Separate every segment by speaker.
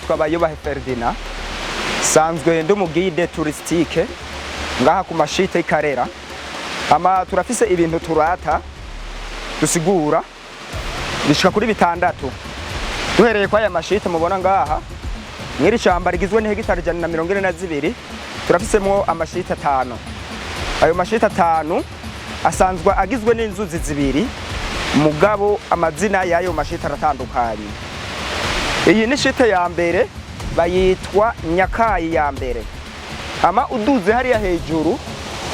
Speaker 1: Nitwa Bayubahe Ferdinand, sanzwe ndi umu guide touristique ngaha ku ma chutes y'i Karera. Ama turafise ibintu turata dusigura bishika kuri bitandatu. Duhereye kwa aya ma chutes mubona ngaha mw'iri shamba rigizwe n'ihegitari 142, turafisemwo ama chutes atanu. Ayo ma chutes atanu asanzwe agizwe n'inzuzi zibiri, mugabo amazina y'ayo ma chutes aratandukanye. Iyi ni chute ya mbere, bayitwa Nyakayi ya mbere. Hama uduze hariya hejuru,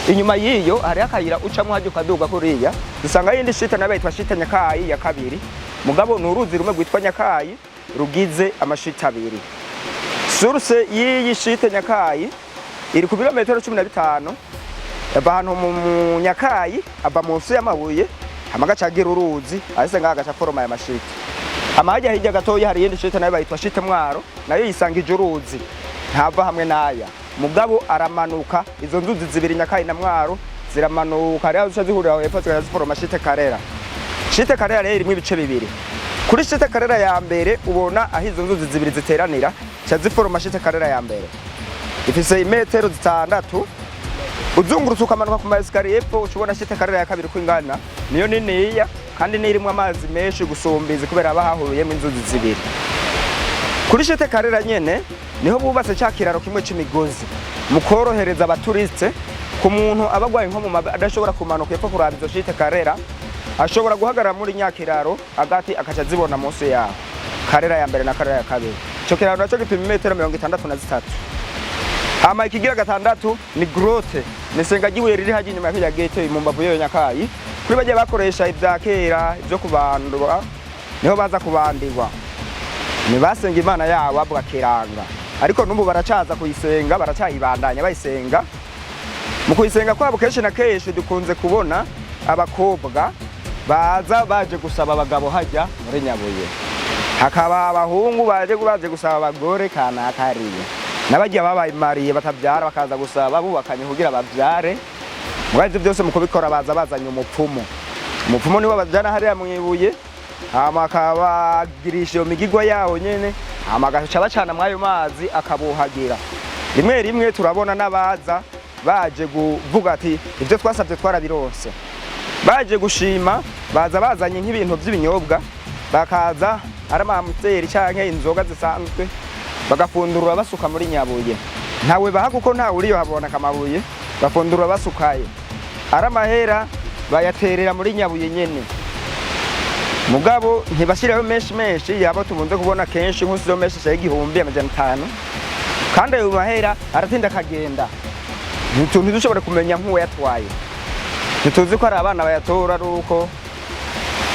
Speaker 1: inyuma y'iyo hariho akayira ucamwo hajya ukaduga kuriya, dusanga yindi chute nayo bayitwa chute Nyakayi ya kabiri. Mugabo ni uruzi rumwe rwitwa Nyakayi rugize ama chutes abiri. Source y'iyi chute Nyakayi iri ku birometero 15, ava ahantu mu Nyakayi, ava munsi y'amabuye, hama agaca agira uruzi ahise ngaha agaca foroma aya ma chutes. Hama hajya hirya gatoya hari iyindi chute nayo bayitwa chute Mwaro, nayo yisangije uruzi, ntava hamwe n'aya, mugabo aramanuka. Izo nzuzi zibiri, Nyakayi na Mwaro, ziramanuka hariho zica zihurira aho hepfo, zigaca ziforoma chute Karera. Chute Karera rero irimwo ibice bibiri. Kuri chute Karera ya mbere, ubona aho izo nzuzi zibiri ziteranira, zica ziforoma chute Karera ya mbere, ifise imetero 6. Uzungurutse ukamanuka ku ma escaliers epfo, uca ubona chute Karera ya kabiri uko ingana, niyo niniya kandi nirimwo amazi menshi gusumba izi, kubera haba hahuriyemo inzuzi zibiri. Kuri chute Karera nyene niho bubatse ca kiraro kimwe c'imigozi mu korohereza aba touristes. Ku muntu aba agwaye nko mu mavi, adashobora kumanuka epfo kuraba izo chutes Karera, ashobora guhagarara muri nyakiraro agati, akaca azibona munsi yaho, Karera ya mbere na Karera ya kabiri. Ico kiraro naco gipima imetero 63. Hama ikigira gatandatu ni grotte, ni senga ry'ibuye riri hajya inyuma ya kirya gete, mu mbavu y'iyo Nyakayi. Kuri bagiye bakoresha ibya kera ibyo kubandwa, niho baza kubandirwa, ntibasenga imana yabo bavuga Kiranga, ariko n'ubu baracaza kuyisenga, baracayibandanya bayisenga. Mu kuyisenga kwabo, kenshi na kenshi dukunze kubona abakobwa baza baje gusaba abagabo hajya muri Nyabuye, hakaba abahungu baje gusaba abagore kanakariye, n'abagiye babaye mariés batabyara bakaza gusaba bubakanye kugira babyare. Mugabo ivyo byose mu kubikora baza bazanye umupfumu. Umupfumu niwe bajana hariya mwibuye, hama akabagirisha iyo migigwa yawo nyene, hama agaca bacana mw'ayo mazi, akabuhagira. Rimwe rimwe turabona n'abaza baje kuvuga ati ibyo twasabye twarabironse, baje gushima, baza bazanye nk'ibintu by'ibinyobwa, bakaza ari ama Amstel canke inzoga zisanzwe, bagafundurura basuka muri Nyabuye. Ntawe baha kuko ntawe uriyo, haboneka amabuye, bafundurura basukaye. Ari amahera bayaterera muri Nyabuye nyene, mugabo ntibashirayo menshi menshi yabo tubunze kubona kenshi, nk'usizo menshi 1500, kandi ayo mahera aratinda akagenda, ntidushobore kumenya nk'uwo yatwaye. Ntituzi ko ari abana bayatora, ari uko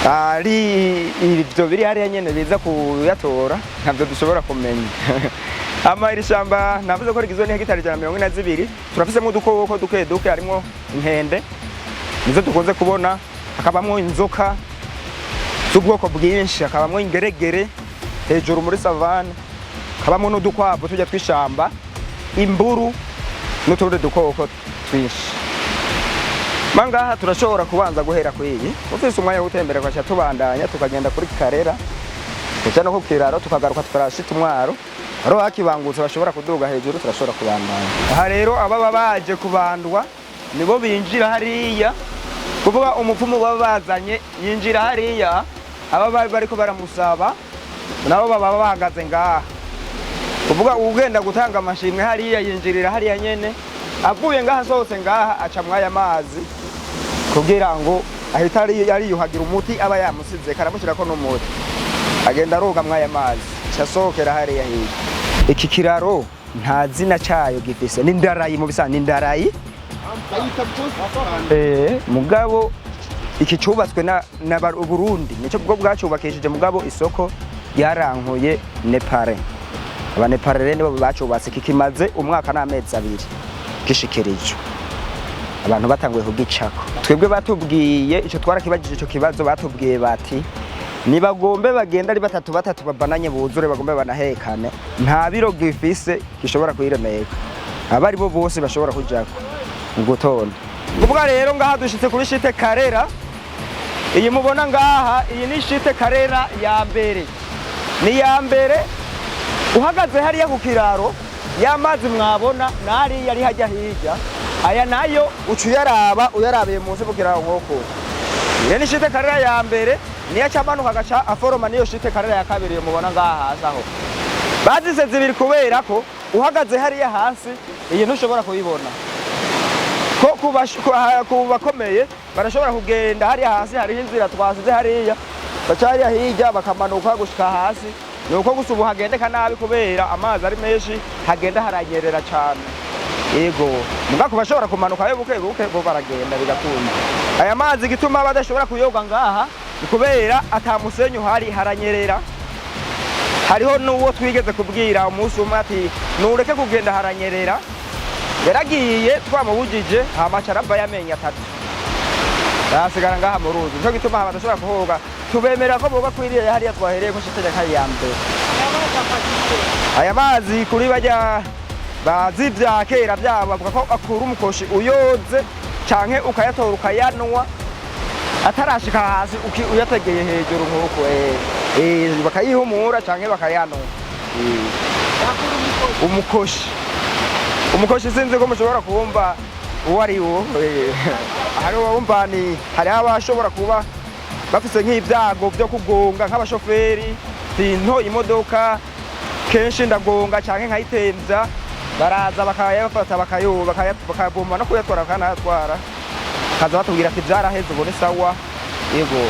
Speaker 1: ari ibyo biri hariya nyene biza kuyatora, ntabyo dushobora kumenya. Ama iri shamba navuze ko rigizwe n'ihegitari 142. Turafisemo udukoko duke duke, harimwo inkende, nizo dukunze kubona, hakabamwo inzoka z'ubwoko bwinshi, hakabamwo ingeregere hejuru muri savane, hakabamwo n'udukwavu tujya tw'ishamba, imburu n'utundi dukoko twinshi. Mangaha turashobora kubanza guhera kuri iyi, ufise umwanya wo gutembera tugaca tubandanya tukagenda kuri Karera, tuja no ku kiraro, tukagaruka tukarashita umwaro. Hariho hakibangutse bashobora kuduga hejuru, turashobora kubandanya. Aha rero ababa baje kubandwa nibo binjira hariya, kuvuga umupfumu baba bazanye yinjira hariya, aba bari bariko baramusaba nabo baba bahagaze ngaha. Kuvuga ugenda gutanga amashimwe hariya yinjirira hariya nyene, avuye ngaha, asohotse ngaha, aca mwaya mazi kugira ngo ahita ariyuhagira umuti aba yamusize, karamushyirako n'umuti, agenda aroga mwaya mazi, aca asohokera hariya hirya. Iki kiraro nta zina cayo gifise, ni ndarayi mu bisa, ni ndarayi.
Speaker 2: Bayita byose.
Speaker 1: Mugabo iki cubatswe na Burundi, nico bwo bwacubakishije, mugabo isoko ryarankuye Nepal. Aba Nepal rero nibo bacubatse. Iki kimaze umwaka n'amezi 2 gishikirijwe, abantu batanguye kugicako. Twebwe batubwiye ico, twarakibajije ico kibazo, batubwiye bati nibagombe bagenda ari batatu batatu, babananye buzure, bagombe banahekane, nta biro gifise gishobora kuyiremeka, aba ari bo bose bashobora kujako mu gutonda. Kuvuga rero ngaha dushitse kuri chute Karera. Iyi mubona ngaha, iyi ni chute Karera ya mbere, ni iya mbere. Uhagaze hariya ku kiraro, ya mazi mwabona nariya ari hajya hirya, aya nayo uca uyaraba uyarabiye munsi ku kiraro nk'uko. Iyo ni chute Karera ya mbere, niyo aca amanuka agaca aforoma niyo chute Karera ya kabiri iyo mubona ngaha hasi. Aho bazise zibiri kubera ko uhagaze hariya hasi iyi ntushobora kuyibona, ko ku bakomeye barashobora kugenda hariya hasi. Hariho inzira twasize hariya, baca hariya hirya bakamanuka gushika hasi. Ni uko gusa ubu hagendeka nabi kubera amazi ari menshi, hagenda haranyerera cane. Yego, muga ku bashobora kumanuka yo buke buke bo baragenda bigakunda. Aya mazi, igituma badashobora kuyoga ngaha ni kubera ata musenyi uhari, haranyerera. Hariho n'uwo twigeze kubwira umunsi umwe ati: "Nureke kugenda, haranyerera." Yaragiye twamubujije, hama aca aravayo amenyo atatu asigara ngaha mu ruzi. Nico gituma badashobora kuhoga. Tubemerera ko boga kwiriye hariya twahereye ko chute Nyakare ya mbere. Aya mazi, kuri barya bazi vya kera vyabo, bavuga ko akura umukoshi uyoze canke ukayatora ukayanwa atarashika hasi, uyategeye hejuru nk'uko, bakayihumura canke bakayanwa. Umukoshi, umukoshi sinzi ko mushobora kuwumva uwo ari wo. Hariho uwumva ni hariho abashobora kuba bafise nk'ibyago byo kugonga, nk'abashoferi tinto imodoka kenshi ndagonga canke nkayitemvya, baraza bakayafata bakayavoma no kuyatwara, bakanayatwara, kaza batubwira ati: "Vyaraheze, ubu ni sawa." Yego.